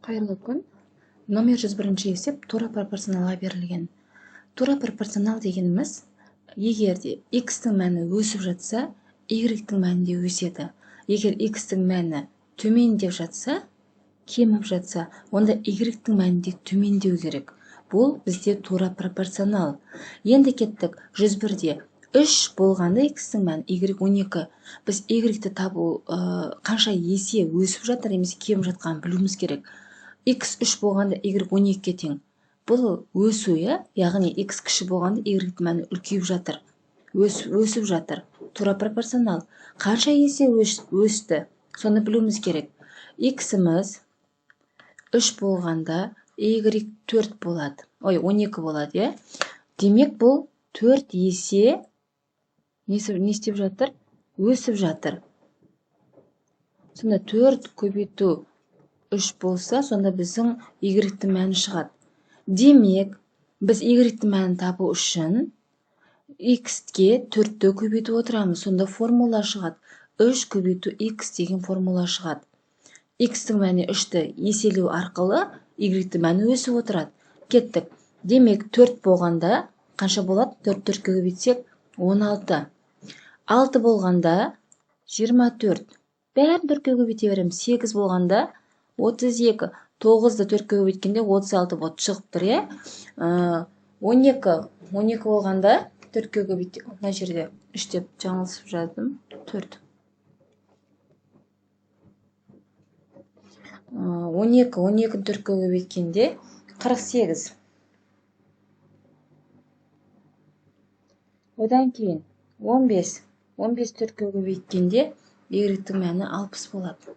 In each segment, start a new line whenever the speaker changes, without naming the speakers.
Қайырлы күн. Номер 101 есеп тура пропорционалға берілген. Тура пропорционал дегеніміз, егер де x-тің мәні өсіп жатса, y-тің мәні де өседі. Егер x-тің мәні төмендеп жатса, кеміп жатса, онда y-тің мәні де төмендеу керек. Бұл бізде тура пропорционал. Енді кеттік 101-де 3 болғанда x-тің мәні y 12. Біз y-ті табу қанша есе өсіп жатыр немесе кеміп жатқанын білуіміз керек. X 3 болғанда y 12-ге тең. Бұл өсу, яғни x кіші болғанда y-тің мәні үлкейіп жатыр. Өсіп жатыр. Тура пропорционал. Қанша есе өсті? Соны білуіміз керек. X-іміз 3 болғанда y 4 болады. Ой, 12 болады, иә? Демек, бұл 4 есе не істеп жатыр? Өсіп жатыр. Сонда 4 көбейту 3 болса, сонда біздің y-тің мәні шығады. Демек, біз y-тің мәнін табу үшін x-ке 4-ті көбейтіп отырамыз. Сонда формула шығады. 3 көбейту x деген формула шығады. X-тің мәні 3-ті еселеу арқылы y-тің мәні өсіп отырады. Кеттік. Демек, 4 болғанда қанша болады? 4 4-ке көбейтсек 16. 6 болғанда 24. Бәрін 4-ке көбейте береміз. 8 болғанда 32. 9-ды 4-ке көбейткенде 36 болып шығып тұр, иә? 12. 12 болғанда 4-ке көбейт, мына жерде 3 деп жаңылысып жаздым. 4. 12. 12-ні 4-ке көбейткенде 48. Одан кейін 15. 15 4-ке көбейткенде y-тің мәні 60 болады.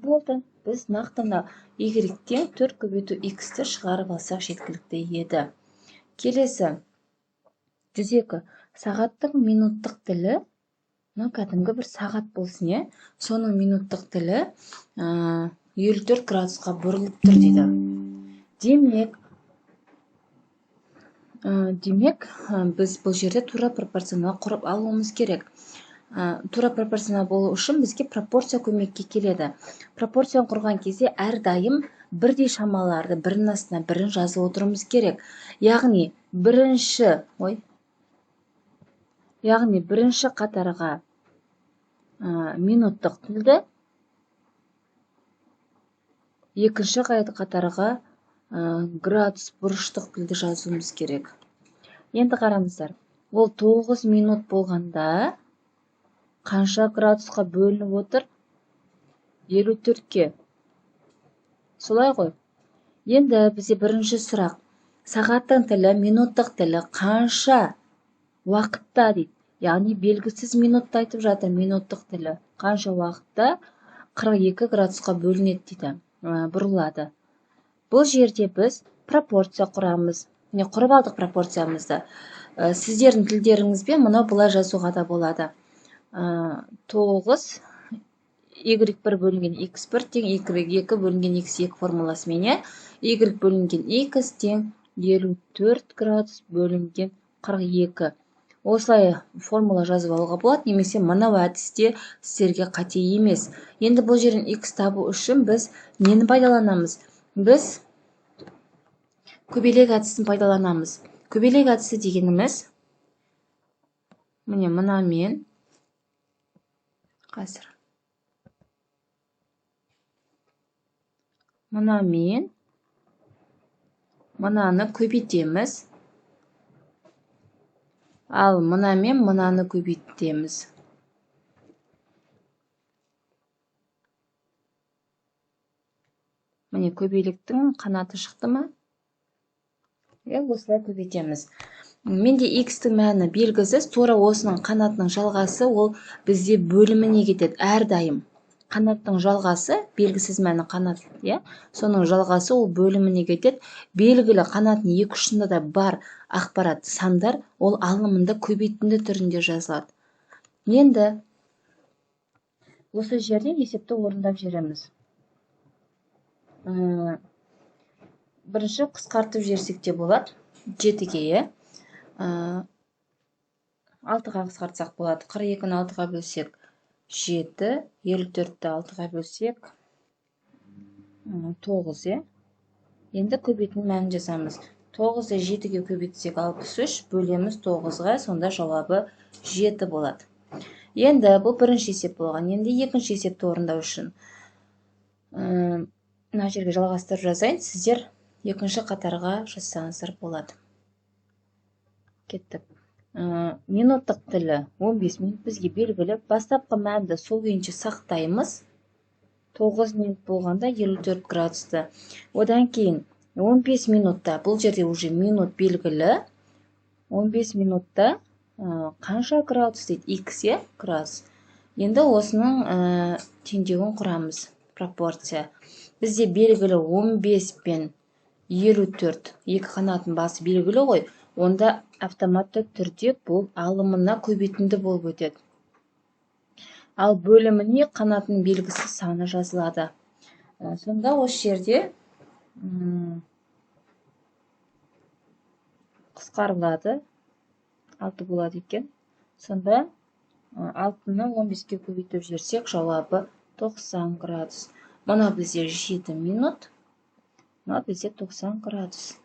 Болды. Біз нақты мына y-тен 4 көбейту x-ті шығарып алсақ жеткілікті еді. Келесі 102. Сағаттың минуттық тілі, мынау кәдімгі бір сағат болсын, иә? Соның минуттық тілі 54 градусқа бұрылып тұр дейді. Демек, біз бұл жерде тура пропорционал құрып алуымыз керек. Тура пропорционал болу үшін бізге пропорция көмекке келеді. Пропорцияны құрған кезде әрдайым бірдей шамаларды бірінің астына бірін жазып отыруымыз керек. Яғни бірінші қатарға минуттық тілді, екінші қатарға градус бұрыштық тілді жазуымыз керек. Енді қараңыздар, ол 9 минут болғанда қанша градусқа бөлініп отыр? 54-ке. Солай ғой. Енді бізде бірінші сұрақ. Сағаттың тілі, минуттық тілі қанша уақытта дейді. Яғни белгісіз минутта айтып жатыр, минуттық тілі. Қанша уақытта 42 градусқа бөлінеді дейді, бұрылады. Бұл жерде біз пропорция құрамыз. Міне, құрып алдық пропорциямызды. Сіздердің тілдеріңізбен мынау былай жазуға да болады. 9 y1 бөлінген x1 тең y2 бөлінген x2 формуласымен, иә? Y бөлінген x тең 54 градус бөлінген 42. Осылай формула жазып алуға болады, немесе мынау әдісте сіздерге қате емес. Енді бұл жерден x табу үшін біз нені пайдаланамыз? Біз көбелек әдісін пайдаланамыз. Көбелек әдісі дегеніміз, міне мынамен қазір мынамен мынаны көбейтеміз, ал мынамен мынаны көбейтеміз. Міне, көбейліктің қанаты шықты ма? Осылай көбейтеміз. Менде x-тің мәні белгісіз, тура осының қанатының жалғасы ол бізде бөліміне кетеді әрдайым. Қанаттың жалғасы, белгісіз мәні қанат, иә? Соның жалғасы ол бөліміне кетеді. Белгілі қанаттың екі ұшында да бар ақпарат сандар, ол алынымында көбейтінді түрінде жазылады. Енді осы жерден есепті орындап жібереміз. Бірінші қысқартып жіберсек те болады. 7-ге, иә? 6-ға қысқартсақ болады. 42-ні 6-ға бөлсек 7, 54-ті 6-ға бөлсек 9, иә. Енді көбейтін мәнін жазамыз. 9-ды 7-ге көбейтсек 63, бөлеміз 9-ға, сонда жауабы 7 болады. Енді бұл бірінші есеп болған. Енді екінші есепті орындау үшін мына жерге жалғастырып жазайын, сіздер екінші қатарға жазсаңыздар болады. Кеттік. Минуттық тілі 15 минут бізге белгілі. Бастапқы мәнді сол күйінше сақтаймыз. 9 минут болғанда 54 градусты. Одан кейін 15 минутта, бұл жерде уже минут белгілі. 15 минутта қанша градус дейді? X, иә, градус. Енді осының теңдеуін құрамыз. Пропорция. Бізде белгілі 15 пен 54, екі қанаттың басы белгілі ғой. Онда автоматты түрде бұл алымына көбейтінді болып өтеді. Ал бөліміне қанатының белгісі саны жазылады. Сонда осы жерде қысқарылады. 6 болады екен. Сонда 6-ны 15-ке көбейтіп жіберсек, жауабы 90 градус. Мына бізде 7 минут, мына бізде 90 градус.